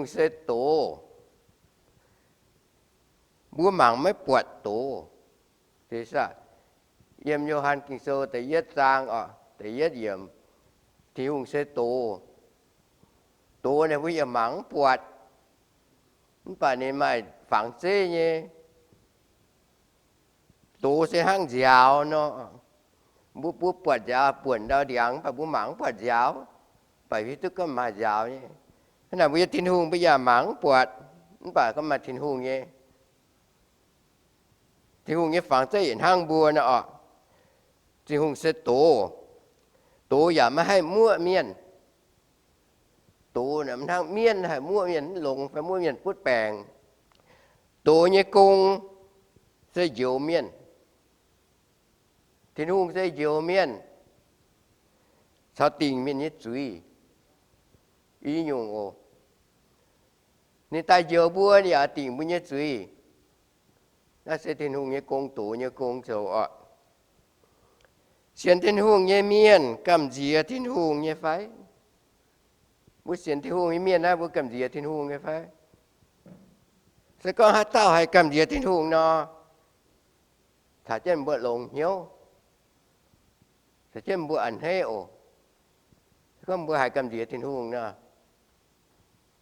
se doz. Mbuo mangc maiv buatc doz. Yiem Yo^han Ging-Sou da'yietv zaang, da'yietv yiemc, Tin-Hungh se doz. Doz naaic mbuo yaac mangc mv buatc, mv baac ninh maaih fangx zeiv nyei. Doz se hnangv nziaaux nor. Mbuo, mbuo buatc nziaaux buonc ndau ndiangx, mv baac mbuo mangc mv buatc nziaaux, mv baac hiuv duqv gorngv maaih nziaaux nyei. Hnangv naaic mbuo nyei Tin-Hungh mbuo yaac mangc mv buatc, mv baac gorngv maaih Tin-Hungh nyei. Tin-Hungh nyei fangx zeiv yietc hnangv mbuo nor oc. Tin-Hungh se doz. Doz yaac maiv haih muoqv mienh. Doz hnangv mienv haih muoqv mienh, mv longx fai muoqv mienh butv baengc. Doz nyei gong se njoux mienh. Tin-Hungh se njoux mienh caux dingc mienh nyei zuiz. I nyungc oc. Ninh daaih njoux mbuo, ninh yaac dingc mbuo nyei zuiz. Naaiv se Tin-Hungh nyei gong, doz nyei gong zoux oc. Sienx Tin-Hungh nyei mienh gamh nziex Tin-Hungh nyei fai? Mbuo sienx Tin-Hungh nyei mienh naaiv, mbuo gamh nziex Tin-Hungh nyei fai? Se gorngv haaix dauh haih gamh nziex Tin-Hungh nor, caux jienv mbuo longx hnyouv, caux jienv mbuo a'hneiv oc. Se gorngv mbuo haih gamh nziex Tin-Hungh nor,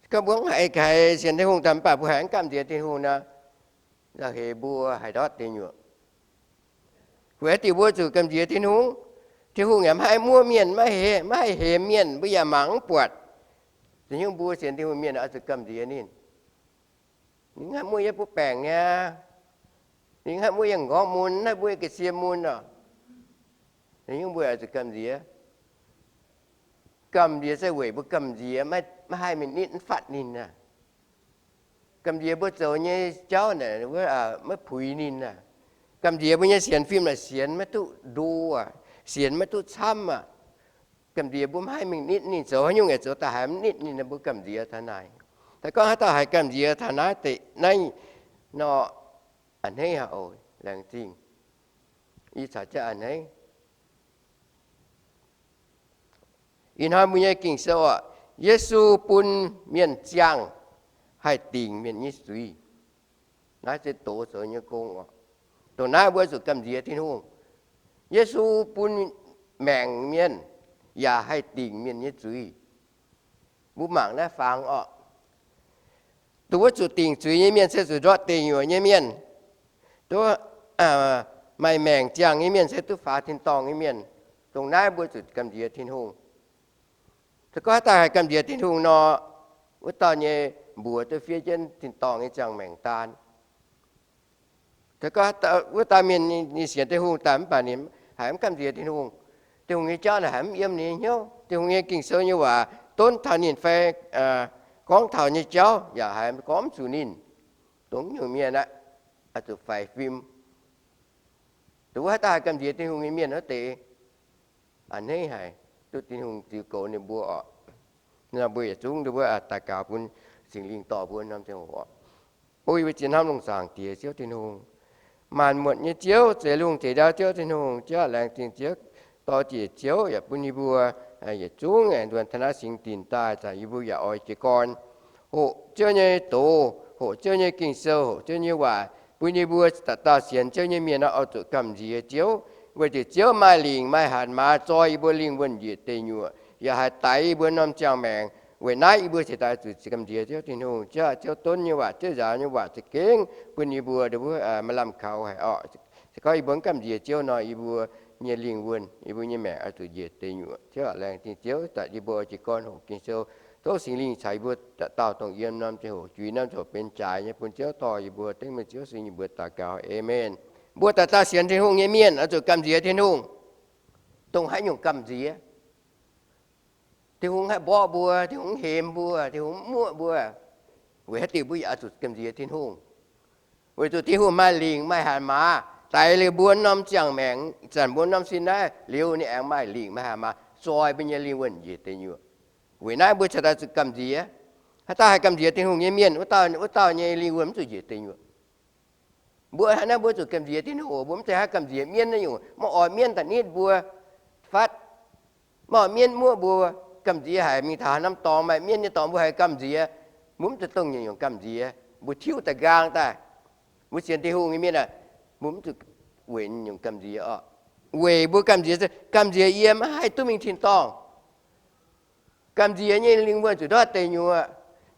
se gorngv mbuo mv haih, haih sienx Tin-Hungh daaih mv baac mbuo haih mv gamh nziex Tin-Hungh nor, nzauh heix mbuo haih ndortv deic nyuoqc. Weic haaix diuc mbuo zuqc gamh nziex Tin-Hungh? Tin-Hungh yaac maiv haih muoqv mienh, maiv haih hemx mienh, mbuo yaac mangc mv buatc. Za'nyungc mbuo sienx Tin-Hungh mienh oix zuqc gamh nziex ninh. Ninh haih muoqv yie butv baengc niaa. Ninh haih muoqv yie m'nqorngv mun, haih muoqv yie ga'sie mun oc. Za'nyungc mbuo oix zuqc gamh nziex. Gamh nziex se weic mbuo gamh nziex maiv haih mingh nitv mv fatv ninh aav. Gamh nziex mbuo zoux nyei jauv naaic maiv puix ninh aav. Gamh nziex mbuo nyei sienx fim naaic sienx maiv duqv ndo aav, sienx maiv duqv camv aav. Gamh nziex mbuo maiv haih mingh nitv ninh, zoux haaix nyungc yaac zoux daaih haiz mv nitv ninh, mbuo gamh nziex taux naaic. Se gorngv haaix dauh haih gamh nziex taux naaiv deix naaiv nor, a'hneiv haic oc, laengz zingh. Yie caux jienv a'hneiv. Ih hnoi mbuo nyei Ging-Sou oc, Yesu bun mienh ziangh haih dingc mienh nyei zuiz. Naaiv se doz zoux nyei gong oc. Dongh naaiv mbuo zuqc gamh nziex Tin-Hungh. Yesu bun maengc mienh yaac haih dingc mienh nyei zuiz. Mbuo mangc naaiv fangx oc. Dongh wuov zuqc dingc zuiz nyei mienh se zuqc ndortv deic nyuoqc nyei mienh. Duqv maaih maengc ziangh nyei mienh se duqv faaux tin-dorngh nyei mienh. Dongh naaiv mbuo zuqc gamh nziex Tin-Hungh. Se gorngv haaix dauh haih gamh nziex Tin-Hungh nor, wuov dauh nyei mbuox duqv fiev jienv tin-dorngh nyei ziangh maengc daan. Se gorngv wuov dauh mienh ninh sienx Tin-Hungh daaih mv baac ninh haiz mv gamh nziex Tin-Hungh, Tin-Hungh nyei jauv naaic haiz mv yiem ninh nyei hnyouv, Tin-Hungh nyei Ging-Sou nyei waac donv taux ninh fai gorngv taux nyei jauv yaac haiz gorngv mv zuqc ninh. Dongh nyungc mienh aqv, oix zuqc faix fim. Dongh wuov haaix dauh haih gamh nziex Tin-Hungh nyei mienh wuov deix, a'hneiv haic, duqv Tin-Hungh ziux goux ninh mbuo oc. Nor mbuo yietc zungv mbuo daux gaux bun Singx Lingh dorh mbuo norm ziangh hoc oc. O yie mbuo ziex hnamv lungh zaangc Diex Ziouv Tin-Hungh, maanc muotc nyei Ziouv, zeix lungh zeix ndau Ziouv Tin-Hungh, jaav laengz zingh Ziouv, dorh njiec Ziouv yaac bun yie mbuo yietc zungv aengx nduonx taux naaiv singx dinc daaih, zanc yie mbuo yaac oix jiez gorn hoqc Ziouv nyei doz, hoqc Ziouv nyei Ging-Sou, hoqc Ziouv nyei waac, bun yie mbuo dauh dauh sienx Ziouv nyei mienh oix zuqc gamh nziex Ziouv, weic zuqc Ziouv maaih lingc maaih hatc maaz zoi yie mbuo lingh wuonh njiec deic nyuoqc, yaac haih daix yie mbuo norm ziangh maengc. Weic naaiv yie mbuo cingx daaih zuqc gamh nziex Ziouv Tin-Hungh, Ziouv, Ziouv donv nyei waac, Ziouv nzaaux nyei waac za'gengh bun yie mbuo maaih lamh kaux haic oc. Se gorngv yie mbuo mv gamh nziex Ziouv nor, yie mbuo nyei lingh wuonh, yie mbuo nyei maengc oix zuqc njiec deic nyuoqc. Ziouv laengz zingh Ziouv, daaih yie mbuo jiez gorn hoqc Ging-Sou, tov Singx Lingh caux yie mbuo dauh dauh dongh yiem norm ziangh hoc, juix norm ziangh hoc benx jaaix nyei bun Ziouv dorh yie mbuo dengv meih Ziouv singx yie mbuo daux gaux. Aamen. Mbuo dauh dauh sienx Tin-Hungh nyei mienh oix zuqc gamh nziex Tin-Hungh. Dongh haaix nyungc gamh nziex? Tin-Hungh haih mborqv mbuo, Tin-Hungh mv hemx mbuo, Tin-Hungh mv muoqv mbuo, weic haaix diuc mbuo yaac oix zuqc gamh nziex Tin-Hungh? Weic zuqc Tin-Hungh maaih lingc maaih hatc maaz daix liuz mbuo norm ziangh maengc. Zanc mbuo norm sin naaiv liuz ninh aengx maaih lingc maaih hatc maaz zoi mbuo nyei lingh wuonh njiec deic nyuoqc. Weic naaiv mbuo cingx daaih zuqc gamh nziex. Haaix dauh haih gamh nziex Tin-Hungh nyei mienh, wuov dauh, wuov dauh nyei lingh wuonh mv zuqc njiec deic nyuoqc. Mbuo hnangv naaiv mbuo zuqc gamh nziex Tin-Hungh oc. Mbuo mv zeiz haih gamh nziex mienv naaiv nyungc, maiv oix mienv daaih nitv mbuo fatv, maiv oix mienv muoqv mbuo. Gamh nziex haic mingh taux haaix norm dorngx maaih mienv nyei dorngx mbuo haih gamh nziex. Mbuo mv zuqc dongh nyungc gamh nziex. Mbuo tiuv daaih nqaang daaih, mbuo sienx Tin-Hungh nyei mienh aah, mbuo mv zuqc weic nyungc gamh nziex oc. Weic mbuo gamh nziex, gamh nziex yie maiv haih duqv mingh tin-dorngh. Gamh nziex nyei lingh wuonh zuqc ndortv deic nyuoqc.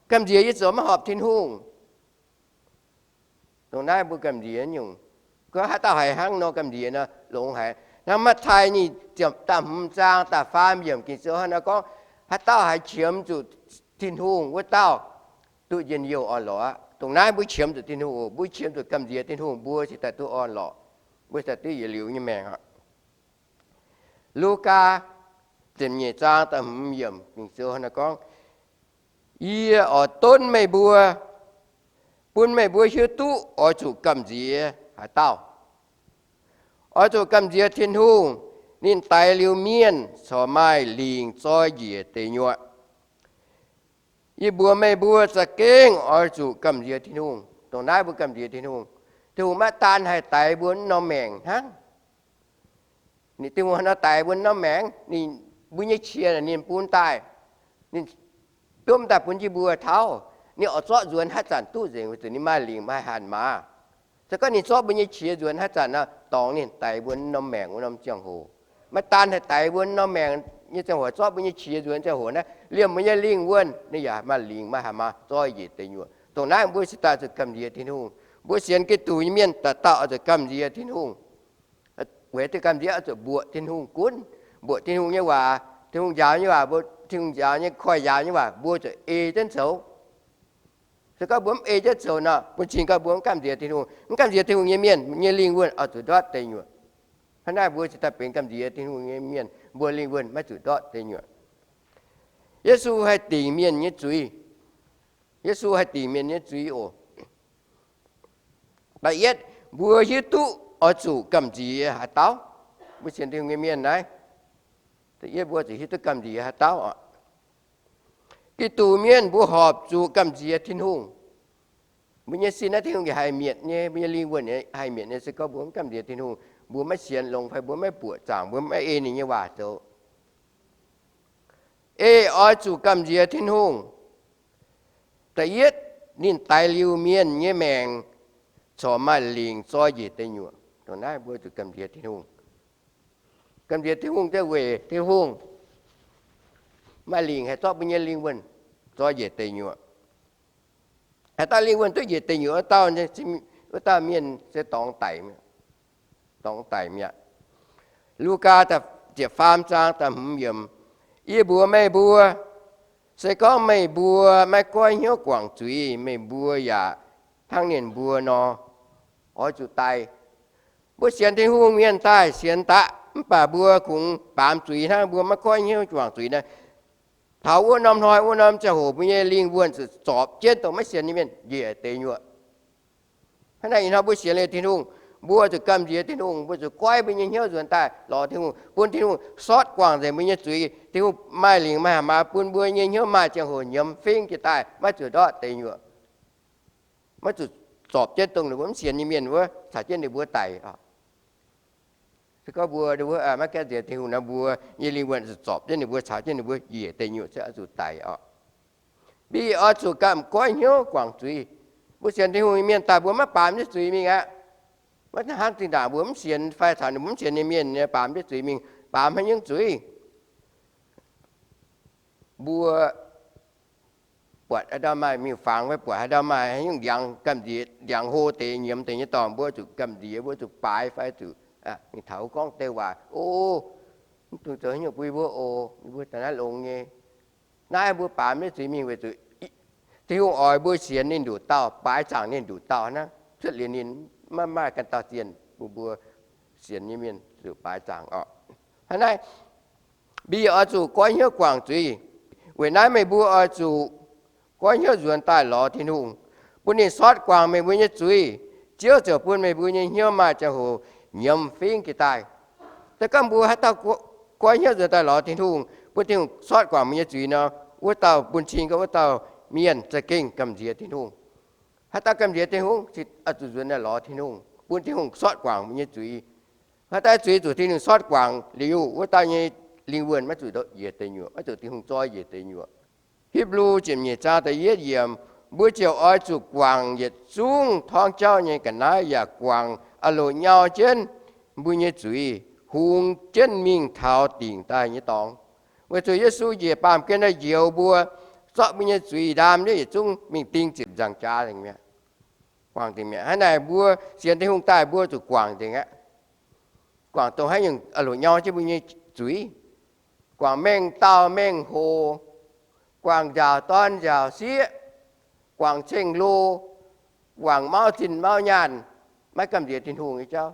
Gamh nziex yie zoux maiv horpc Tin-Hungh. Dongh naaiv mbuo gamh nziex nyungc. Gorngv haaix dauh haiz hnangv nor gamh nziex nor, longx haic. Hnangv Matv^taai nyei ziepc, da'hmz zaang da'faam yiemc Ging-Sou hnangv nor gorngv, haaix dauh haiz qiemx zuqc Tin-Hungh wuov dauh duqv njien-youh orn-lorqc aqv. Dongh naaiv mbuo qiemx zuqc Tin-Hungh oc, mbuo qiemx zuqc gamh nziex Tin-Hungh, mbuo cingx daaih duqv orn-lorqc, mbuo cingx daaih duqv yietc liuz nyei maengc aqv. Lugaa ziepc nyeic zaang da'hmz yiemc Ging-Sou hnangv nor gorngv, Yie oix donv meih mbuo, bun meih mbuo hiuv duqv oix zuqc gamh nziex haaix dauh. Oix zuqc gamh nziex Tin-Hungh, ninh daix liuz mienh corc maaih lingc zoi njiec deic nyuoqc. Yie mbuox meih mbuo za'gengh oix zuqc gamh nziex Tin-Hungh. Dongh naaiv mbuo gamh nziex Tin-Hungh, Tin-Hungh maiv daan haih daix mbuo wuov norm maengc hnangv. Ninh, Tin-Hungh haaix nor daix mbuo wuov norm maengc? Ninh, mbuo nyei qiex ninh bun daaih, ninh biomv daaih bun jienv mbuo tauv. Ninh oix zorqv nzuonx haaix zanc duqv nzengc, weic zuqc ninh maaih lingc maaih hatc maaz. Se gorngv ninh zorqv mbuo nyei qiex nzuonx haaix zanc nor, dorngx ninh daix mbuo wuov norm maengc wuov norm ziangh hoc. Maiv daan haih daix mbuo wuov norm maengc nyei ziangh hoc, zorqv mbuo nyei qiex nzuonx ziangh hoc naaiv, liemh mbuo nyei lingh wuonh ninh yaac maaih lingc maaih hatc maaz zoi njiec deic nyuoqc. Dongh naaiv mbuo cingx daaih zuqc gamh nziex Tin-Hungh. Mbuo sienx Giduc nyei mienh dauh dauh oix zuqc gamh nziex Tin-Hungh. Weic duqv gamh nziex oix zuqc mbuoqc Tin-Hungh gunv, mbuoqc Tin-Hungh nyei waac, Tin-Hungh njaaux nyei waac, mbuo Tin-Hungh njaaux nyei, koiv njaaux nyei waac, mbuo zuqc ei jienv zoux. Se gorngv mbuo mv ei jienv zoux nor, bun cing gorngv mbuo mv gamh nziex Tin-Hungh. Mv gamh nziex Tin-Hungh nyei mienh nyei lingh wuonh oix zuqc ndortv deic nyuoqc. Hnangv naaiv mbuo cingx daaih benx gamh nziex Tin-Hungh nyei mienh, mbuo lingh wuonh maiv zuqc ndortv deic nyuoqc. Yesu haih dingc mienh nyei zuiz. Yesu haih dingc mienh nyei zuiz oc. Da'yietv, mbuo hiuv duqv oix zuqc gamh nziex haaix dauh? Mbuo sienx Tin-Hungh nyei mienh naaiv, da'yietv mbuo zuqc hiuv duqv gamh nziex haaix dauh oc. Giduc mienh mbuo horpc zuqc gamh nziex Tin-Hungh. Mbuo nyei sin naaiv Tin-Hungh haih mietc nyei, mbuo nyei lingh wuonh haih mietc nyei. Se gorngv mbuo mv gamh nziex Tin-Hungh, mbuo maiv sienx longx fai mbuo maiv buoqc zaangc, mbuo maiv ei ninh nyei waac zoux. Ei oix zuqc gamh nziex Tin-Hungh. Da'yietv, ninh daix liuz mienh nyei maengc corc maaih lingc zoi njiec deic nyuoqc. Dongh naaiv mbuo zuqc gamh nziex Tin-Hungh. Gamh nziex Tin-Hungh se weic Tin-Hungh maaih lingc haih zorqv mbuo nyei lingh wuonh zoi njiec deic nyuoqc. Haaix dauh lingh wuonh duqv njiec deic nyuoqc wuov dauh, wuov dauh mienh se dorngx daic mi'aqv. Dorngx daic mi'aqv. Lugaa ziepc faam zaang da'hmz yiemc, Yie mbuox meih mbuo, se gorngv meih mbuo maiv goiv hnyouv guangc zuiz, meih mbuo yaac hnangv ninh mbuo nor, oix zuqc daic. Mbuo sienx Tin-Hungh mienh daaih sienx daqv, mv baac mbuo kungx baamz zuiz hnangv, mbuo maiv goiv hnyouv guangc zuiz naaiv, taux wuov norm hnoi wuov norm ziangh hoc mbuo nyei lingh wuonh zuqc zorpc jienv dongh maiv sienx nyei mienh njiec deic nyuoqc. Hnangv naaiv ih hnoi mbuo sienx liuz Tin-Hungh, mbuo zuqc gamh nziex Tin-Hungh, mbuo zuqc goiv mbuo nyei hnyouv nzuonx daaih lorz Tin-Hungh, bun Tin-Hungh sortv guangc nzengc mbuo nyei zuiz. Tin-Hungh maaih lingc maaih hatc maaz bun mbuo nyei hnyouv maaih ziangh hoc nyiemz fingx jiex daaih, maiv zuqc ndortv deic nyuoqc, maiv zuqc zorpc jienv dongh ninh mbuo mv sienx nyei mienh wuov caux jienv ninh mbuo daic oc. Se gorngv mbuo maiv gamh nziex Tin-Hungh nor, mbuo nyei lingh wuonh zuqc zorpc jienv ninh mbuo, caux jienv ninh mbuo njiec deic nyuoqc, se oix zuqc daic oc. Mv baac oix zuqc gamh goiv hnyouv guangc zuiz. Mbuo sienx Tin-Hungh nyei mienh daaih mbuo maiv baamz jienv zuiz mingh aqv. Maiv hnangv zinh ndaangc mbuo mv sienx fai caux ninh mbuo mv sienx nyei mienh nyei baamz jienv zuiz mingh, baamz haaix nyungc zuiz? Mbuo buatc haaix ndau maaih miuc-fangx fai buatc haaix ndau maaih haaix nyungc ndiangx gamh nziex, ndiangx hlo deix nyiemz deix nyei dorngx, mbuo zuqc gamh nziex, mbuo zuqc baaix fai zuqc mingh taux gorngv deix waac, O, mv dungx zoux haaix nyungc bun mbuo oc, mbuo daaih naaiv longx nyei. Naaiv mbuo baamz jienv zuiz mingh weic zuqc Tin-Hungh oix mbuo sienx ninh nduqc dauh, baaix zaangc ninh nduqc dauh hnangv. Cuotv liuz ninh maiv maaih ganh dauh zienh bun mbuo sienx nyei mienh zuqc baaix zaangc oc. Hnangv naaiv, mbuo oix zuqc goiv hnyouv guangc zuiz. Weic naaiv meih mbuo oix zuqc goiv hnyouv nzuonx daaih lorz Tin-Hungh, bun ninh sortv guangc meih mbuo nyei zuiz. Ziouv ziouc bun meih mbuo nyei hnyouv maaih ziangh hoc nyiemz fingx jiex daaih. Se gorngv mbuo haaix dauh goiv hnyouv nzuonx daaih lorz Tin-Hungh, bun Tin-Hungh sortv guangc meih nyei zuiz nor, wuov dauh bun cing gorngv wuov dauh mienh za'gengh gamh nziex Tin-Hungh. Haaix dauh gamh nziex Tin-Hungh, oix zuqc nzuonx daaih lorz Tin-Hungh, bun Tin-Hungh sortv guangc meih nyei zuiz. Haaix dauh zuiz zuqc Tin-Hungh sortv guangc liuz, wuov dauh nyei lingh wuonh maiv zuqc njiec deic nyuoqc, maiv zuqc Tin-Hungh zoi njiec deic nyuoqc. Hipv^lu ziepc nyeic zaang da'yietv yiemc, Mbuo ziouc oix zuqc guangc yietc zungv torngv jauv nyei ga'naaiv, yaac guangc aah loc nyau jienv mbuo nyei zuiz, hungx jienv mingh taux dingc daaih nyei dorngx. Weic zuqc Yesu njiec baamh gen daaih njoux mbuo, zorqv mbuo nyei zuiz ndaam jienv yietc zungv mingh ding ziepc nzaangc jaax mi'aqv. Guangc dingc mi'aqv. Hnangv naaic mbuo sienx Tin-Hungh daaih mbuo zuqc guangc nzengc aqv. Guangc dongh haaix nyungc aah loc nyau jienv mbuo nyei zuiz. Guangc mengh dauh mengh hoc, guangc nzaaux dorn nzaaux sieqv, guangc ceng-lo, guangc mauv zinh mauv nyaanh, maiv gamh nziex Tin-Hungh nyei jauv.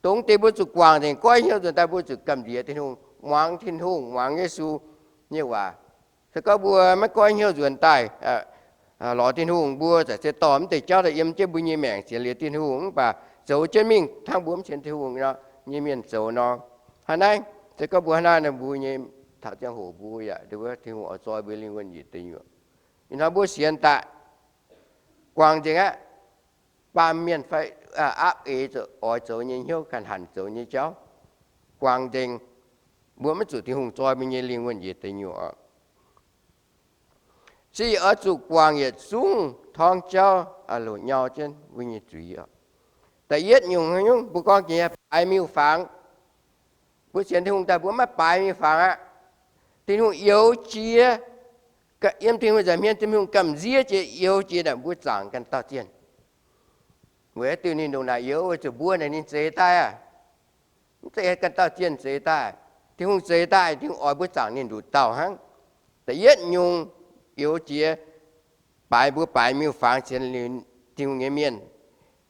Dongh deix mbuo zuqc guangc nzengc. Goiv hnyouv nzuonx daaih mbuo zuqc gamh nziex Tin-Hungh, muangx Tin-Hungh, muangx Yesu nyei waac. Se gorngv mbuo maiv goiv hnyouv nzuonx daaih lorz Tin-Hungh, mbuo za'gengh dorh mv deix jauv daaih yiem jienv mbuo nyei maengc sienx liuz Tin-Hungh, mv baac zoux jienv mingh hnangv mbuo mv sienx Tin-Hungh nyei mienh zoux nor. Hnangv naaiv, se gorngv mbuo hnangv naaiv, mbuo nyei taux ziangh hoc mbuo yaac, Tin-Hungh oix zoi mbuo lingh wuonh njiec deic nyuoqc. Ih hnoi mbuo sienx daaih guangc nzengc aqv. Baamh mienh fai aapv eix oix zoux nyei hnyouv ganh hanc zoux nyei jauv guangc nzengc. Mbuo maiv zuqc Tin-Hungh zoi mbuo nyei lingh wuonh njiec deic nyuoqc. Se oix zuqc guangc yietc zungv torngv jauv aah loc nyau jienv mbuo nyei zuiz oc. Da'yietv nyungc, nyungc mbuo gorngv jiex baaix miuc-fangx. Mbuo sienx Tin-Hungh daaih mbuo maiv baaix miuc-fangx aqv. Tin-Hungh youx jiex, yiem Tin-Hungh nza'hmien Tin-Hungh gamh nziev jiex, youx jiex naaic mbuo zaangc ganh dauh zienh. Weic haaix diuc ninh ndongc naaic youx? Weic zuqc mbuo naaic ninh zeix daaih aqv. Mv zeiz ganh dauh zienh zeix daaih. Tin-Hungh zeix daaih, Tin-Hungh oix mbuo zaangc ninh nduqc dauh hnangv. Da'yietv nyungc youx jiex baaix mbuo baaix miuc-fangx sienx liuz Tin-Hungh nyei mienh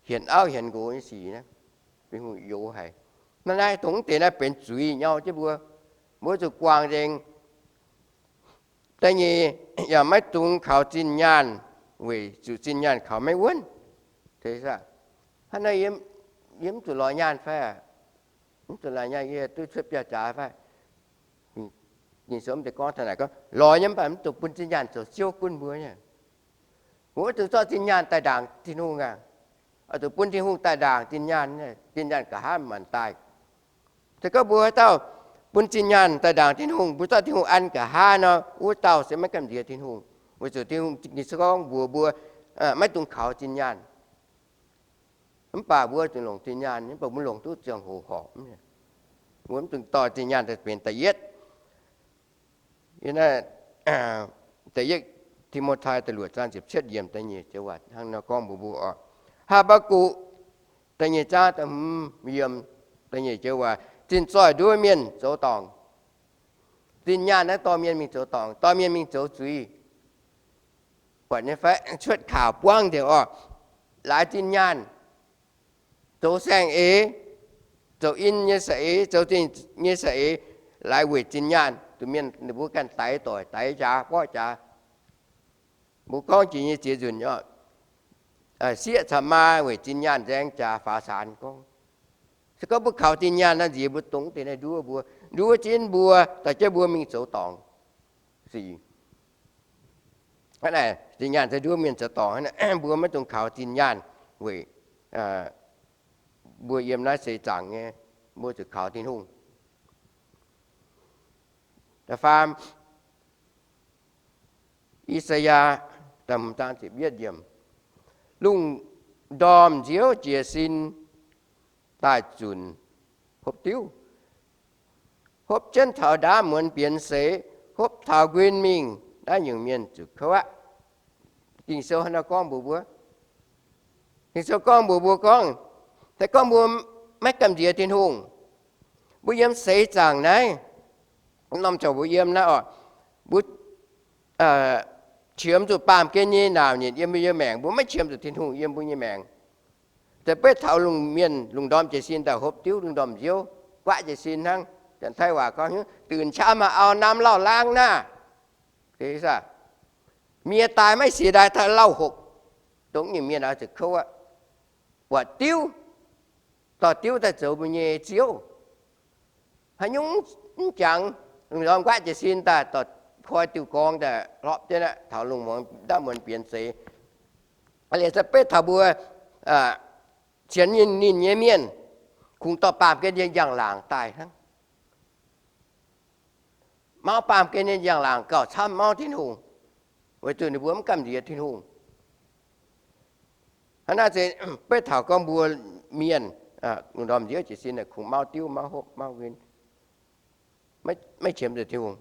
hienx auv hienx nqox nyei sic naaiv, Tin-Hungh youx haic. Naaiv naaiv dongh mv deix naaiv benx zuiz nyau jienv mbuo. Mbuo zuqc guangc nzengc. Da'nyeic, yaac maiv dungx kaux zinh nyaanh, weic zuqc zinh nyaanh kaux maiv wuonv. Hnangv naaiv yie mv zuqc lorz nyaanh fai? Mv zuqc lorz nyaanh, yie duqv cuotv biauv-jaax fai? Ging-Sou mv deix gorngv taux naaic gorngv, lorz nyei mv baac mv dungx bun zinh nyaanh zoux siouv gunv mbuo nyei. Mbuo maiv dungx zorqv zinh nyaanh daaih ndaangc Tin-Hungh aqv. Oix zuqc bun Tin-Hungh daaih ndaangc zinh nyaanh. Zinh nyaanh nqa'haav maanc daaih. Se gorngv mbuo haaix dauh bun zinh nyaanh daaih ndaangc Tin-Hungh, mbuo zorqv Tin-Hungh an nqa'haav nor, wuov dauh se maiv gamh nziex Tin-Hungh. Weic zuqc Tin-Hungh, Ging-Sou gorngv mbuox mbuo, maiv dungx kaux zinh nyaanh. Mv baac mbuo zuqc longc zinh nyaanh, mv baac mbuo longc duqv ziangh hoc horpc. Mbuo mv dungx dorh zinh nyaanh daaih benx da'yietv. Yiem naaiv da'yietv Ti^mo^tai da'luoqc zaang ziepc cietv yiemc da'nyeic joux waac hnangv nor gorngv mbuox mbuo oc. Haa^mbaa^gukc da'nyeic zaang da'hmz yiemc da'nyeic joux waac, zinh zoih nduov mienh zoux dorngc. Zinh nyaanh naaiv dorh mienh mingh zoux dorngc, dorh mienh mingh zoux zuiz. Buatc nyei fai? Cuotv kaux buangv nzengc oc. Laaix zinh nyaanh zoux saeng-eix, zoux in nyei saeng-eix, zoux zinh nyei saeng-eix, laaix weic zinh nyaanh, zuqc mienh ninh mbuo ganh daix doic, daix jaax, mborqv jaax. Mbuo gorngv jiex nyei ziex nzunc, sieqv caux maa weic zinh nyaanh nzaeng jaax faaux saanx gorngv. Se gorngv mbuo kaux zinh nyaanh naaiv nziex mbuo dongh deix naaiv nduov mbuo, nduov jienv mbuo, dorh jienv mbuo mingh zoux dorngc sic. Hnangv naaic, zinh nyaanh se nduov mienh zoux dorngc. Mbuo maiv dungx kaux zinh nyaanh weic mbuo yiem naaiv seix zaangc nyei, mbuo zuqc kaux Tin-Hungh. Da'faam, I^saa^yaa da'hmz zaang ziepc yietv yiemc, lungh ndorm nziouv jiez sin daaih zunc hopv diuv, hopv jienv taux ndaamv muonz bienx seix, hopv taux nquin mingh, naaiv nyungc mienh zuqc kouv aqv. Ging-Sou hnangv nor gorngv mbuox mbuo. Ging-Sou gorngv mbuox mbuo gorngv, se gorngv mbuo maiv gamh nziex Tin-Hungh, mbuo yiem seix zaangc naaiv, norm ziangh hoc mbuo yiem naaiv oc, mbuo qiemx zuqc baamh gen nyei naamc nyitc yiem mbuo nyei maengc, mbuo maiv qiemx zuqc Tin-Hungh yiem mbuo nyei maengc. Da'betv taux lungh mienh lungh ndorm jiez sin daaih hopv diuv, lungh ndorm nziouv guaatv jiez sin hnangv. Janx-Taiv waac gorngv, ตื่นเช้ามาเอาน้ำเหล้าล้างหน้า. Miex daaih maiv siec ndaaih taux lauh hopc. Dongh nyungc mienh oix zuqc kouv aqv. Buatc diuv, dorh diuv daaih zoux mbuo nyei ziouv. Haaix nyungc mv jangx, lungh ndorm guaatv jiez sin daaih dorh koi diuh gorngv daaih hlorpv jienv aqv, taux lungh muonz ndaamv muonz bienx seix. Liuz se beiv taux mbuo sienx ninh nyei mienh, kungx dorh baamh gen nyei njang-laangc daaih hnangv. Mauv baamh gen nyei njang-laangc gauh camv mauv Tin-Hungh, weic zuqc ninh mbuo mv gamh nziex Tin-Hungh. Hnangv naaiv se beiv taux gorngv mbuo mienh, lungh ndorm nziouv jiez sin naaic kungx mauv diuv, mauv hopv, mauv nquin, maiv qiemx zuqc Tin-Hungh.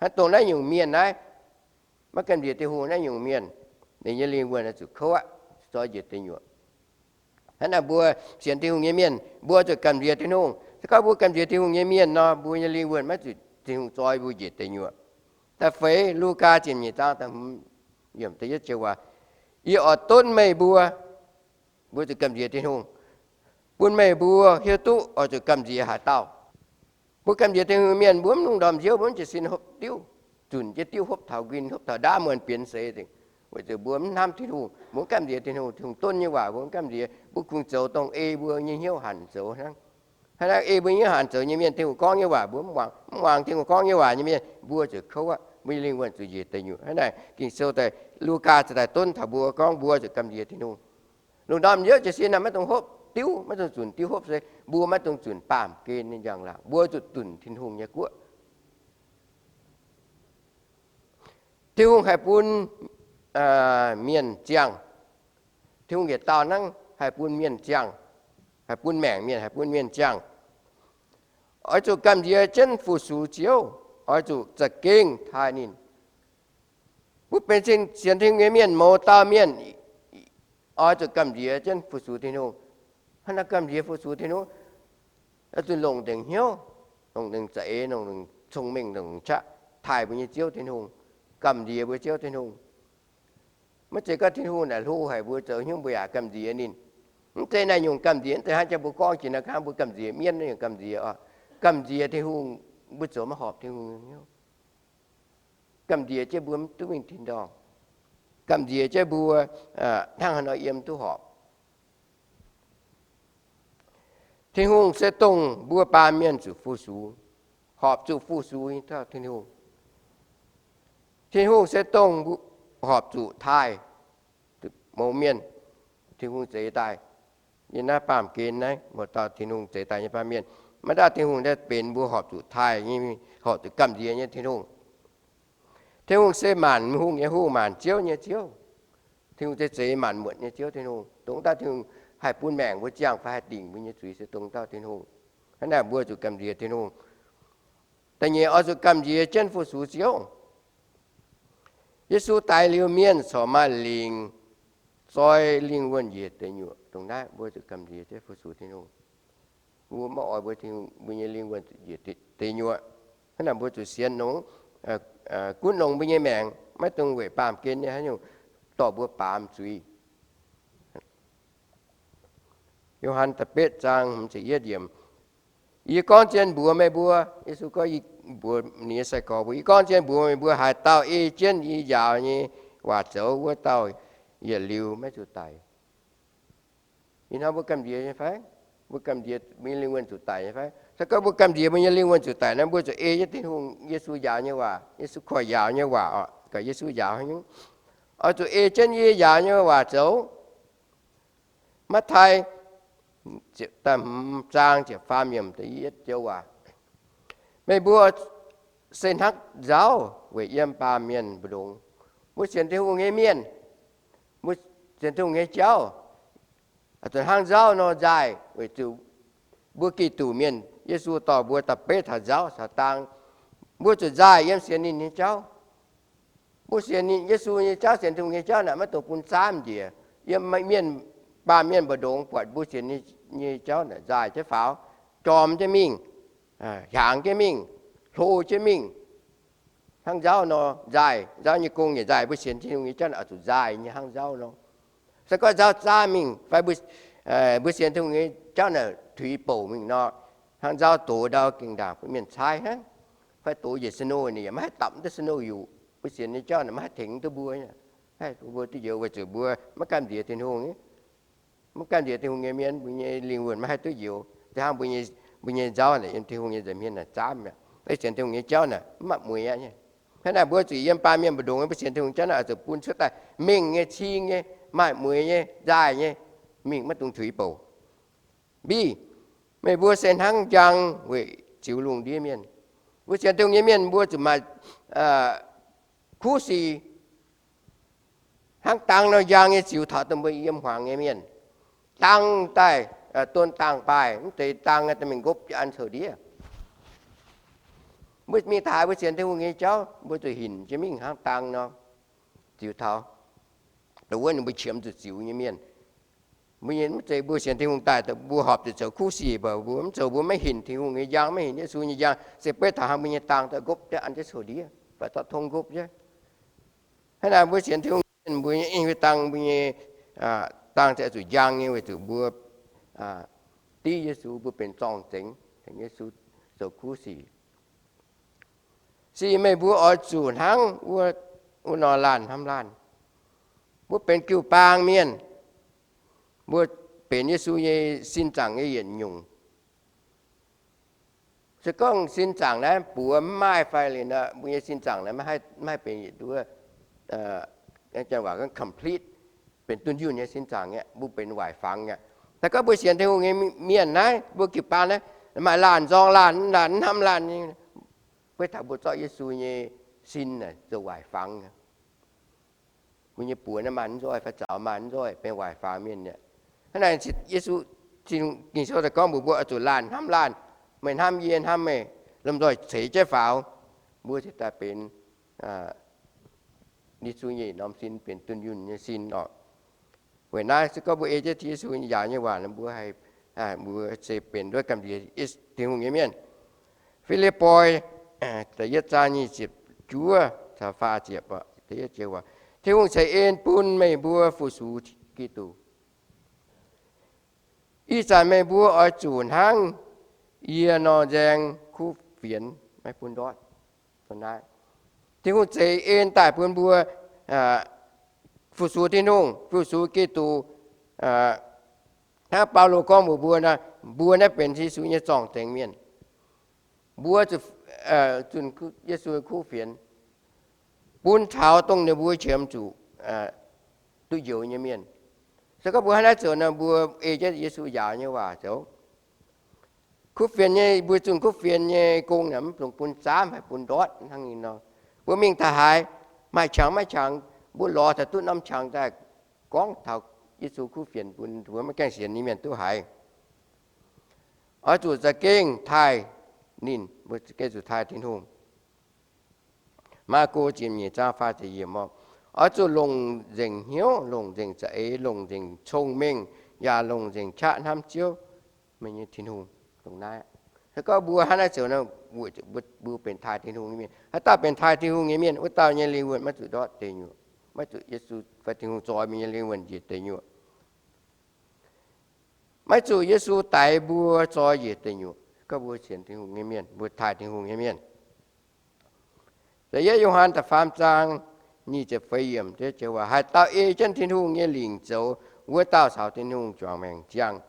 Hnangv dongh naaiv nyungc mienh naaiv, maiv gamh nziex Tin-Hungh naaiv nyungc mienh, ninh nyei lingh wuonh zuqc kouv aqv, zoi njiec deic nyuoqc. Hnangv naaic mbuo sienx Tin-Hungh nyei mienh, mbuo zuqc gamh nziex Tin-Hungh. Se gorngv mbuo gamh nziex Tin-Hungh nyei mienh nor, mbuo nyei lingh wuonh maiv zuqc Tin-Hungh zoi mbuo njiec deic nyuoqc. Da'feix Lugaa ziepc nyeic zaang da'hmz yiemc da'yietv joux waac, Yie oix donv meih mbuo, mbuo zuqc gamh nziex Tin-Hungh, bun meih mbuo hiuv duqv oix zuqc gamh nziex haaix dauh. Mbuo gamh nziex Tin-Hungh mienh, mbuo mv lungh ndorm nziouv, mbuo mv jiez sin hopv diuv, zunc jienv diuv, hopv taux nquin, hopv taux ndaamv muonc bienx seix nzengc, weic zuqc mbuo mv hnamv Tin-Hungh, mbuo mv gamh nziex Tin-Hungh. Tin-Hungh donv nyei waac mbuo mv gamh nziex, mbuo kungx zoux dongh ei mbuo nyei hnyouv hanc zoux hnangv. Hnangv naaiv ei mbuo nyei hnyouv hanc zoux nyei mienh, Tin-Hungh gorngv nyei waac mbuo mv muangx. Mv muangx Tin-Hungh gorngv nyei waac nyei mienh, mbuo zuqc kouv aqv, mbuo nyei lingh wuonh zuqc njiec deic nyuoqc. Hnangv naaic Ging-Sou daaih, Lugaa ziouc daaih donv taux mbuo gorngv mbuo zuqc gamh nziex Tin-Hungh. Lungh ndorm nziouv jiez sin naaic maiv dungx hopv diuv, maiv dungx zunc diuv hopv se mbuo maiv dungx zunc baamh gen nyei njang-laangc, mbuo zuqc zunc Tin-Hungh nyei guoqv. Tin-Hungh haih bun mienh ziangh. Tin-Hungh yietc dauh hnangv haih bun mienh ziangh, haih bun maengc mienh, haih bun mienh ziangh. Oix zuqc gamh nziex jienv fu-sux Ziouv, oix zuqc za'gengh taaih ninh. Mbuo benx sienx Tin-Hungh nyei mienh, mouz dauh mienh, oix zuqc gamh nziex jienv fu-sux Tin-Hungh. Hnangv naaic gamh nziex fu-sux Tin-Hungh, oix zuqc longc dengc hnyouv, longc dengc za'eix, longc dengc cong-mengh, longc dengc qaqv taaih mbuo nyei Ziouv Tin-Hungh, gamh nziex mbuo Ziouv Tin-Hungh. Maiv zeiz gorngv Tin-Hungh naaic hlo haic mbuo zoux hnyouv mbuo yaac gamh nziex ninh. Mv zeiz naaiv nyungc gamh nziex, mv zeiz hnangv jang mbuo gorngv jiex naaiv hnangv mbuo gamh nziex mienv naaiv nyungc gamh nziex oc. Gamh nziex Tin-Hungh, mbuo zoux maiv horpc Tin-Hungh nyei hnyouv. Gamh nziex jienv mbuo mv duqv mingh tin-dorngh. Gamh nziex jienv mbuo hnangv haaix nor yiem duqv horpc. Tin-Hungh se dongh mbuo baamh mienh zuqc fu-sux, horpc zuqc fu-sux nyei dauh Tin-Hungh. Tin-Hungh se dongh horpc zuqc taaih mouz mienh, Tin-Hungh zeix daaih. Yiem naaiv baamh gen naaiv, mouz dauh Tin-Hungh zeix daaih nyei baamh mienh, maiv dauh Tin-Hungh naaiv benx mbuo horpc zuqc taaih nyei, horpc zuqc gamh nziex nyei Tin-Hungh. Tin-Hungh se maanc hungh nyei Hungh, maanc ziouv nyei Ziouv. Tin-Hungh se zeix maanc muotc nyei Ziouv Tin-Hungh. Dongh dauh Tin-Hungh haih bun maengc mbuo ziangh fai haih dingc mbuo nyei zuiz se dongh dauh Tin-Hungh. Hnangv naaic mbuo zuqc gamh nziex Tin-Hungh. Da'nyeic, oix zuqc gamh nziex jienv fu-sux Ziouv. Yesu daix liuz mienh corc maaih lingc zoi lingh wuonh njiec deic nyuoqc. Dongh naaiv mbuo zuqc gamh nziex jienv fu-sux Tin-Hungh. Mbuo maiv oix mbuo, mbuo nyei lingh wuonh njiec deic nyuoqc. Hnangv naaic mbuo zuqc sienx nongx, gunv longx mbuo nyei maengc, maiv dungx weic baamh gen nyei haaix nyungc dorh mbuo baamz zuiz. Yo^han da'betv zaang hmz ziepc yietv yiemc, Yie gorngv zien mbuox meih mbuo, Yesu gorngv mbuox ninh nyei sai-gorx mbuo, yie gorngv zien mbuox meih mbuo, haaix dauh ei jienv yie njaaux nyei waac zoux, wuov dauh yietc liuz maiv zuqc daic. Ih hnoi mbuo gamh nziex nyei fai? Mbuo gamh nziex mbuo nyei lingh wuonh zuqc daic nyei fai? Se gorngv mbuo gamh nziex mbuo nyei lingh wuonh zuqc daic nor, mbuo zuqc ei jienv Tin-Hungh Yesu njaaux nyei waac, Yesu koiv njaaux nyei waac oc, gaax Yesu njaaux haaix nyungc? Oix zuqc ei jienv yie njaaux nyei waac zoux. Matv^tai da'hmz zaang ziepc faam yiemc da'yietv joux waac, Meih mbuo se hnangv nzauv weic yiem baamh mienh mbu'ndongx. Mbuo sienx Tin-Hungh nyei mienh, mbuo sienx Tin-Hungh nyei jauv, zuqc hnangv nzauv nor nzaaih, weic zuqc mbuo Giduc mienh, Yesu dorh mbuo da'betv taux nzauv caux dang. Mbuo zuqc nzaaih yiem sienx ninh nyei jauv. Mbuo sienx ninh, Yesu nyei jauv, sienx Tin-Hungh nyei jauv naaic maiv dungx bun zaamv njiec. Yiem mienh, baamh mienh mbu'ndongx buatc mbuo sienx nyei jauv naaic nzaaih jienv faaux, jorm jienv mingh, hiaangx jienv mingh, hlo jienv mingh. Hnangv nzauv nor nzaaih, nzauv nyei gong yietc nzaaih, mbuo sienx Tin-Hungh nyei jauv naaic oix zuqc nzaaih nyei hnangv nzauv nor. Se gorngv nzauv zaamv mingh fai mbuo sienx Tin-Hungh nyei jauv naaic tuix bouc mingh nor, hnangv nzauv dox ndau gengh ndaangc bun mienh caaiv hnangv. Fai dox njiec snow ninh yaac maiv haih dapc duqv snow yuqc. Mbuo sienx nyei jauv naaic maiv haih tengx duqv mbuo, mbuo duqv njoux weic zuqc mbuo maiv gamh nziex Tin-Hungh. Maiv gamh nziex Tin-Hungh nyei mienh, mbuo nyei lingh wuonh maiv haih duqv njoux. Hnangv mbuo nyei nzauv naaic yiem Tin-Hungh nyei nza'hmien naaic zaamv mi'aqv. Maiv sienx Tin-Hungh nyei jauv naaic mv maaih mueiz aqv nyei. Hnangv naaic mbuo zuqc yiem baamh mienh mbu'ndongx, mbuo sienx Tin-Hungh jauv naaic oix zuqc bun cuotv daaih mengh nyei, cing nyei, maaih mueiz nyei, nzaaih nyei, mingh maiv dungx tuix bouc. Mbiv, meih mbuo se hnangv njang weic ziux lungh ndiev mienh. Mbuo sienx Tin-Hungh nyei mienh mbuo zuqc maaih kuv sic. Hnangv dang nor njang nyei ziux taux dongh mbuo yiem hmuangx nyei mienh. Dang daaih, don dangh baaih, mv deix dang daaih mingh nqopv jienv an coux ndiev. Mbuo mingh taux haaix mbuo sienx Tin-Hungh nyei jauv, mbuo zuqc hinc jienv mingh hnangv dang nor. Ziux taux, dongh wuov ninh mbuo qiemx zuqc ziux nyei mienh. Mbuo nyei mv zeiz mbuo sienx Tin-Hungh daaih, mbuo horpc zuqc zoux kuv sic, mv baac mbuo mv zoux, mbuo maiv hinc Tin-Hungh nyei njang, maiv hinc Yesu nyei njang, se beiv taux hnangv mbuo nyei dang daaih nqopv jienv an jienv coux ndiev, fai zorqv tong nqopv jienv. Hnangv naaic mbuo sienx Tin-Hungh mienh, mbuo nyei ing dang, mbuo nyei dang se zuqc njang nyei weic zuqc mbuo div Yesu, mbuo benx zorng-zengx tengx Yesu zoux kuv sic. Se meih mbuo oix zuqc hnangv wuov, wuov nor laanh hnamv laanh. Mbuo benx jiu-baang mienh, mbuo benx Yesu nyei sin zaangc nyei yietc nyungc. Se gorngv sin zaangc naaiv buoz mv maaih fai liuz nor, mbuo nyei sin zaangc naaiv maiv haih benx yietc nduov, janx waac gorngv complete, benx dunh yunh nyei sin zaangc aqv, mbuo benx waaic fangx aqv. Se gorngv mbuo sienx Tin-Hungh nyei mienh naaiv, mbuo jiu-baang naaiv, maaih laanh nzorng laanh, laanh hnamv laanh, beiv taux mbuo zorqv Yesu nyei sin zoux waaic fangx. Mbuo nyei buoz naaiv maaih mv nzoih, fai zaux maaih mv nzoih, benx waaic fangx mienh aqv. Hnangv naaic Yesu, Ging-Sou daaih gorngv mbuox mbuo oix zuqc laanh hnamv laanh. Meih hnamv yie, yie hnamv meih, lomh nzoih ceix jienv faaux, mbuo cingx daaih benx Yesu nyei norm sin, benx dunh yunh nyei sin oc. Weic naaiv se gorngv mbuo ei jienv Yesu njaaux nyei waac, mbuo haih, mbuo se benx nduov gamh nziex Tin-Hungh nyei mienh. Fi^lipv^poi da'yietv zaang nyic ziepc juov caux faah ziepc, Tin-Hungh ceix en bun meih mbuo fu-sux Giduc. Ih zanc meih mbuo oix zuqc hnangv yie nor nzaeng kuv fienx, maiv bun ndortv. Tin-Hungh ceix en daaih bun mbuo fu-sux Tin-Hungh, fu-sux Giduc. Hnangv Baulo gorngv mbuox mbuo nor, mbuo naaiv benx Yesu nyei zorng-zengx mienh. Mbuo zuqc zunh Yesu nyei kuv fienx bun taux dongh ninh mbuo qiemx zuqc duqv njoux nyei mienh. Se gorngv mbuo hnangv naaiv zoux nor, mbuo ei jienv Yesu njaaux nyei waac zoux. Kuv fienx nyei, mbuo zunh kuv fienx nyei gong naaic mv dungx bun zaamv fai bun ndortv hnangv nor. Mbuo mingh taux haaix, maaih qangx maiv qangx, mbuo lorz taux duqv norm qangx daaih gorngv taux Yesu kuv fienx bun mbuo maiv gaengh sienx nyei mienh duqv haiz. Oix zuqc za'gengh taaih ninh, mbuo za'gengh zuqc taaih Tin-Hungh. Maako ziepc nyeic zaang faah ziepc yiemc oc. Oix zuqc longc nzengc hnyouv, longc nzengc za'eix, longc nzengc cong-mengh, yaac longc nzengc qaqv hnamv Ziouv, meih nyei Tin-Hungh. Dongh naaiv, se gorngv mbuo hnangv naaiv zoux nor, mbuo benx taaih Tin-Hungh nyei mienh. Haaix dauh benx taaih Tin-Hungh nyei mienh, wuov dauh nyei lingh wuonh maiv zuqc ndortv deic nyuoqc, maiv zuqc Yesu fai Tin-Hungh zoi mbuo nyei lingh wuonh njiec deic nyuoqc. Maiv zuqc Yesu daix mbuo zoi njiec deic nyuoqc, gorngv mbuo sienx Tin-Hungh nyei mienh, mbuo taaih Tin-Hungh nyei mienh. Da'yietv Yo^han da'faam zaang nyic ziepc feix yiemc, haaix dauh ei jienv Tin-Hungh nyei lingc zoux, wuov dauh caux Tin-Hungh juangc maengc ziangh.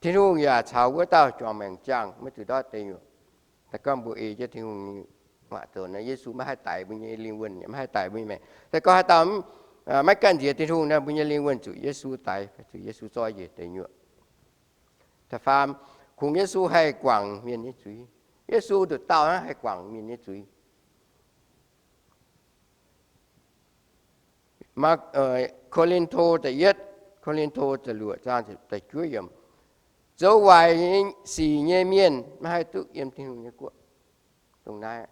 Tin-Hungh yaac caux wuov dauh juangc maengc ziangh, maiv zuqc ndortv deic nyuoqc. Se gorngv mbuo ei jienv Tin-Hungh nyei waac zoux nor, Yesu maiv haih daix mbuo nyei lingh wuonh, maiv haih daix mbuo nyei maengc. Se gorngv haaix dauh maiv ganh nziex Tin-Hungh nor, mbuo nyei lingh wuonh zuqc Yesu daix, zuqc Yesu zoi njiec deic nyuoqv. Da'faam, kungx Yesu haih guangc mienh nyei zuiz. Yesu nduqc dauh hnangv haih guangc mienh nyei zuiz. Ko^lin^to da'yietv, Ko^lin^to da'luoqc zaang da'juov yiemc, zoux waaic sic nyei mienh maiv haih duqv yiem Tin-Hungh nyei guoqv. Dongh naaiv,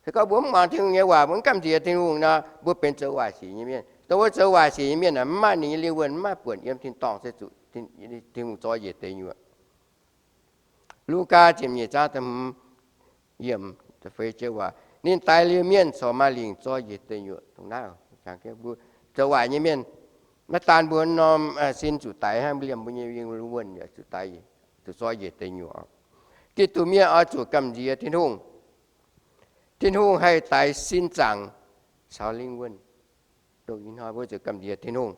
se gorngv mbuo mv muangx Tin-Hungh nyei waac, mbuo mv gamh nziex Tin-Hungh nor, mbuo benx zoux waaic sic nyei mienh. Dongh wuov zoux waaic sic nyei mienh aeqv, mv maaih ninh nyei lingh wuonh, mv maaih buonc yiem tin-dorngh se zuqc Tin-Hungh zoi njiec deic nyuoqv. Lugaa ziepc nyeic zaang da'hmz yiemc da'feix joux waac, ninh daix liuz mienh corc maaih lingc zoi njiec deic nyuoqv. Dongh naaiv, zoux waaic nyei mienh, maiv daan mbuo norm sin zuqc daix hnangv, liemh mbuo nyei lingh wuonh yaac zuqc daix, zuqc zoi njiec deic nyuoqv. Giduc mienh oix zuqc gamh nziex Tin-Hungh. Tin-Hungh haih daix sin zaangc caux lingh wuonh. Dongh ih hnoi mbuo zuqc gamh nziex Tin-Hungh,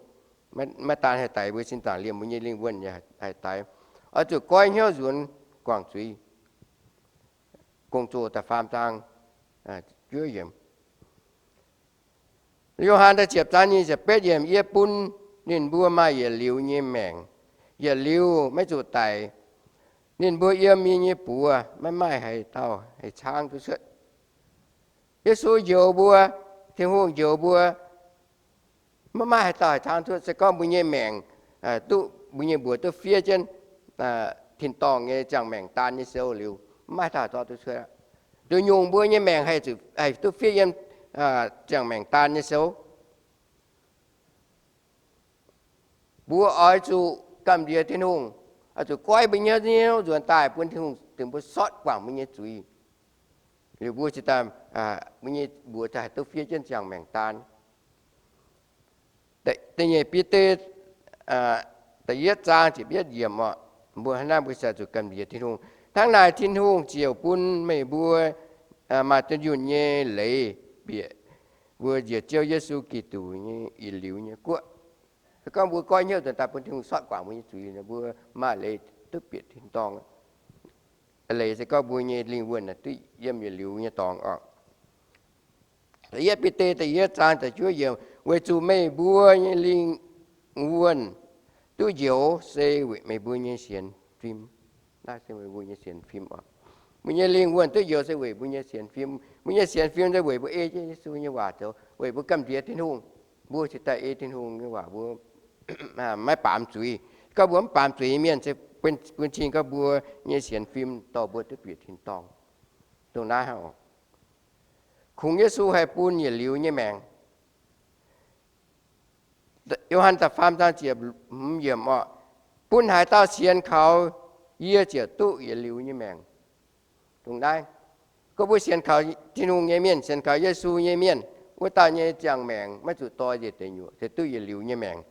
maiv daan haih daix mbuo sin zaangc, liemh mbuo nyei lingh wuonh yaac haih daix. Oix zuqc goiv hnyouv nzuonx guangc zuiz. Gong-Zoh da'faam zaang juov yiemc. Yo^han da'ziepc zaang nyic ziepc betv yiemc, yie bun ninh mbuo maaih yietc liuz nyei maengc, yietc liuz maiv zuqc daic. Ninh mbuo yiem yie nyei buoz, maiv maaih haaix dauh haih caangv duqv cuotv. Yesu njoux mbuo, Tin-Hungh njoux mbuo, Maiv maaih haaix dauh haih cangx cuotv. Se gorngv mbuo nyei maengc duqv, mbuo nyei mbuox duqv fiev jienv tin-dorngh nyei ziangh maengc daan nyei sou liuz, maiv maaih haaix dauh zorqv duqv cuotv. Nduqc nyungc mbuo nyei maengc haih duqv fiev yiem ziangh maengc daan nyei sou. Mbuo oix zuqc gamh nziex Tin-Hungh, oix zuqc goiv mbuo nyei hnyouv nzuonx daaih bun Tin-Hungh, dingc mbuo sortv guangc mbuo nyei zuiz. Liuz mbuo cingx daaih, mbuo nyei mbuox haih duqv fiev jienv ziangh maengc daan. Da'nyeic Bide, da'yietv zaang ziepc yietv yiemc oc, mbuo hnangv naaiv mbuo ziouc zuqc gamh nziex Tin-Hungh. Hnangv naaic Tin-Hungh ziouc bun meih mbuo maaih dunh yunh nyei leiz bieqc mbuo njiec Ziouv Yesu Giduc nyei yietc liuz nyei guoqv. Se gorngv mbuo goiv hnyouv nzuonx daaih bun Tin-Hungh sortv guangc mbuo nyei zuiz, mbuo maaih leiz duqv bieqc tin-dorngh. Leiz se gorngv mbuo nyei lingh wuonh duqv yiem yietc liuz nyei dorngx oc. Da'yietv Bide da'yietv zaang da'juov yiemc, weic zuqc meih mbuo nyei lingh wuonh duqv njoux se weic meih mbuo nyei sienx fim. Naaiv se meih mbuo nyei sienx fim oc. Mbuo nyei lingh wuonh duqv njoux se weic mbuo nyei sienx fim. Mbuo nyei sienx fim se weic mbuo ei jienv Yesu nyei waac zoux, weic mbuo gamh nziex Tin-Hungh. Mbuo cingx daaih ei Tin-Hungh nyei waac, mbuo maiv baamz zuiz. Gorngv mbuo mv baamz zuiz nyei mienh, bun cing gorngv mbuo nyei sienx fim dorh mbuo duqv bieqc tin-dorngh. Dongh naaiv hnangv oc. Kungx Yesu haih bun yietc liuz nyei maengc. Yo^han da'faam zaang ziepc hmz yiemc oc, bun haaix dauh sienx kaux yie ziouc duqv yietc liuz nyei maengc. Dongh naaiv, gorngv mbuo sienx kaux Tin-Hungh nyei mienh, sienx kaux Yesu nyei mienh, wuov dauh nyei ziangh maengc maiv zuqc dorh njiec deic nyuoqc, se duqv yietc liuz nyei maengc.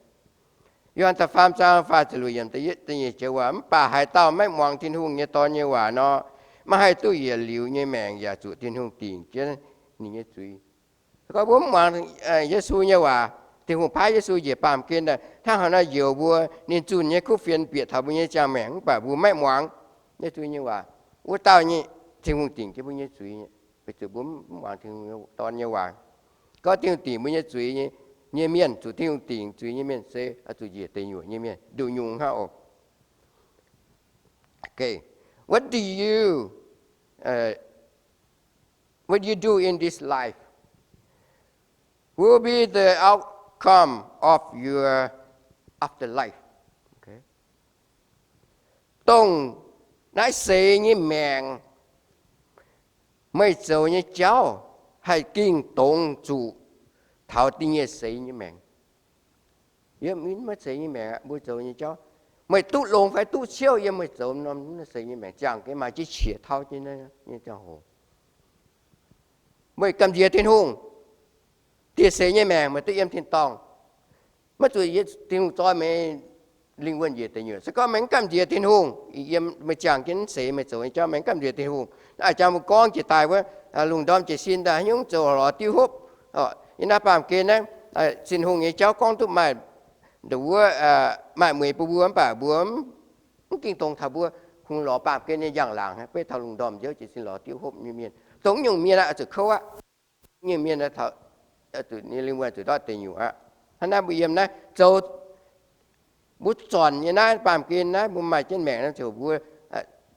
Yo^han da'faam zaang faah ziepc luoqc yiemc da'nyeic joux waac, mv baac haaix dauh maiv muangx Tin-Hungh nyei Dorn nyei waac nor, maiv haih duqv yietc liuz nyei maengc yaac zuqc Tin-Hungh dingc jienv ninh nyei zuiz. Gorngv mbuo mv muangx Yesu nyei waac, Tin-Hungh paaiv Yesu njiec baamh gen daaih hnangv haaix nor njoux mbuo, ninh zunh nyei kuv fienx bieqc taux mbuo nyei ziangh maengc, mv baac mbuo maiv muangx Yesu nyei waac, wuov dauh nyei Tin-Hungh dingc jienv mbuo nyei zuiz. Weic zuqc mbuo mv muangx Tin-Hungh nyei Dorn nyei waac. Gorngv Tin-Hungh dingc mbuo nyei zuiz nyei mienh, zuqc Tin-Hungh dingc zuiz nyei mienh se oix zuqc njiec deic nyuoqc nyei mienh, nduqc nyungc hnangv oc. What do you, what you do in this life will be the outcome of your afterlife. Dongh naaiv seix nyei maengc, meih zoux nyei jauv haih ging dongz zuqc taux da'nyeic seix nyei maengc. Yiem maiv seix nyei maengc mbuo zoux nyei jauv, meih duqv longx fai duqv ciouv yiem meih zoux norm seix nyei maengc, ziangh gen maaih jienv qiex tauv jienv nyei ziangh hoc. Meih gamh nziex Tin-Hungh, da'nyeic seix nyei maengc meih duqv yiem tin-dorngh, maiv zuqc Tin-Hungh zorqv meih lingh wuonh njiec deic nyuoqc. Se gorngv meih mv gamh nziex Tin-Hungh, yiem meih ziangh jienv seix meih zoux nyei jauv meih mv gamh nziex Tin-Hungh, naaiv jangx mbuo gorngv jiex daaih wuov, lungh ndorm jiez sin daaih haaix nyungc zoux lorz diuv hopv. Yiem naaiv baamh gen naaiv, Tin-Hungh nyei jauv gorngv duqv maaih, wuov, maaih mueiz bun mbuo mv baac mbuo mv ging dongz taux mbuo kungx lorz baamh gen nyei njang-laangc, beiv taux lungh ndorm nziouv jiez sin lorz diuv hopv nyei mienh. Dongh nyungc mienh aeqv, zuqc kouv aqv. Nyungc mienh zuqc ninh lingh wuonh zuqc ndortv deic nyuoqc aqv. Hnangv naaiv mbuo yiem naaiv zoux, mbuo zornc nyei naaiv baamh gen naaiv mbuo maaih jienv maengc nor, ziouc mbuo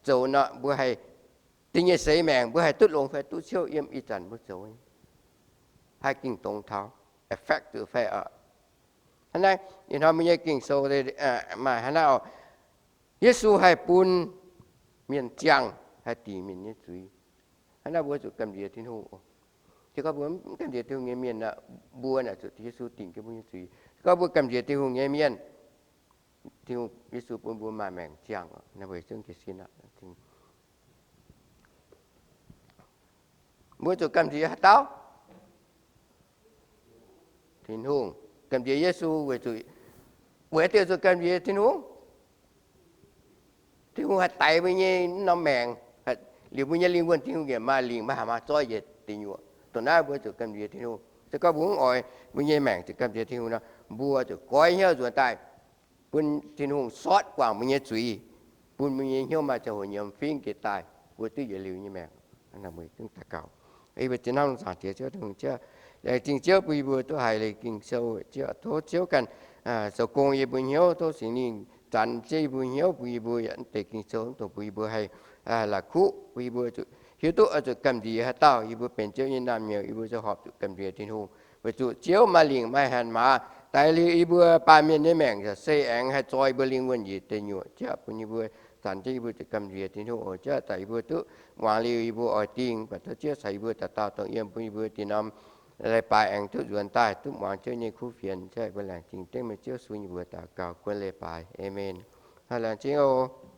zoux nor mbuo haih, da'nyeic seix maengc mbuo haih duqv longx fai duqv ciouv yiem ih zanc mbuo zoux, haih ging dongz taux, effect zuqc fai oc. Hnangv naaiv ih hnoi mbuo nyei Ging-Sou maaih hnangv naaiv oc. Yesu haih bun mienh ziangh, haih dingc mienh nyei zuiz. Hnangv naaiv mbuo zuqc gamh nziex Tin-Hungh oc. Se gorngv mbuo mv gamh nziex Tin-Hungh nyei mienh, mbuo naaic zuqc Yesu dingc jienv mbuo nyei zuiz. Se gorngv mbuo gamh nziex Tin-Hungh nyei mienh, Tin-Hungh, Yesu bun mbuo maaih maengc ziangh oc. Naaiv mbuo zungv jiez sin aqv. Mbuo zuqc gamh nziex haaix dauh? Tin-Hungh. Gamh nziex Yesu weic zuqc, weic haaix diuc zuqc gamh nziex Tin-Hungh? Tin-Hungh haih daix mbuo nyei norm maengc, liuz mbuo nyei lingh wuonh Tin-Hungh yaac maaih lingc, maiv haih maaih zorqv njiec deic nyuoqc. Dongh naaiv mbuo zuqc gamh nziex Tin-Hungh. Se gorngv mbuo mv oix mbuo nyei maengc zuqc gamh nziex Tin-Hungh nor, mbuo zuqc goiv hnyouv nzuonx daaih, bun Tin-Hungh sortv guangc mbuo nyei zuiz, bun mbuo nyei hnyouv maaih ziangh hoc nyiemz fingv njiec daaih, mbuo duqv yietc liuz nyei maengc. Daux gaux. Zinh Ziouv, Tin-Hungh Ziouv, laengz zingh Ziouv bun yie mbuo duqv haiz leiz Ging-Sou. Ziouv, tov Ziouv ganh zoux gong yie mbuo hnyouv, tov Singx Lingh zanc jienv yie mbuo hnyouv, bun yie mbuo yaac mv deix Ging-Sou mv dungx bun yie mbuo haih la'kuqv, bun yie mbuo zuqc hiuv duqv oix zuqc gamh nziex haaix dauh. Yie mbuo benx Ziouv nyei naamh nyouz, yie mbuo zuqc horpc zuqc gamh nziex Tin-Hungh, weic zuqc Ziouv maaih lingc maaih hanc maaz, Daic liuz yie mbuo baamh mienh nyei maengc yaac se aengx haih zoi yie mbuo lingh wuonh njiec deic nyuoqc. Ziouv bun yie mbuo zanc jienv yie mbuo ziouc gamh nziex Tin-Hungh oc. Ziouv daaih yie mbuo duqv muangx liuz yie mbuo oix dingh, baac tov Ziouv caux yie mbuo dauh dauh dongh yiem, bun yie mbuo dinh norm leiz-baaix aengx duqv nzuonx daaih duqv muangx Ziouv nyei kuv fienx. Ziouv yie mbuo laengz zingh dengv meih Ziouv sun yie mbuo daux gaux guon leiz-baaix. Aamen. Haih laengz zingh oc.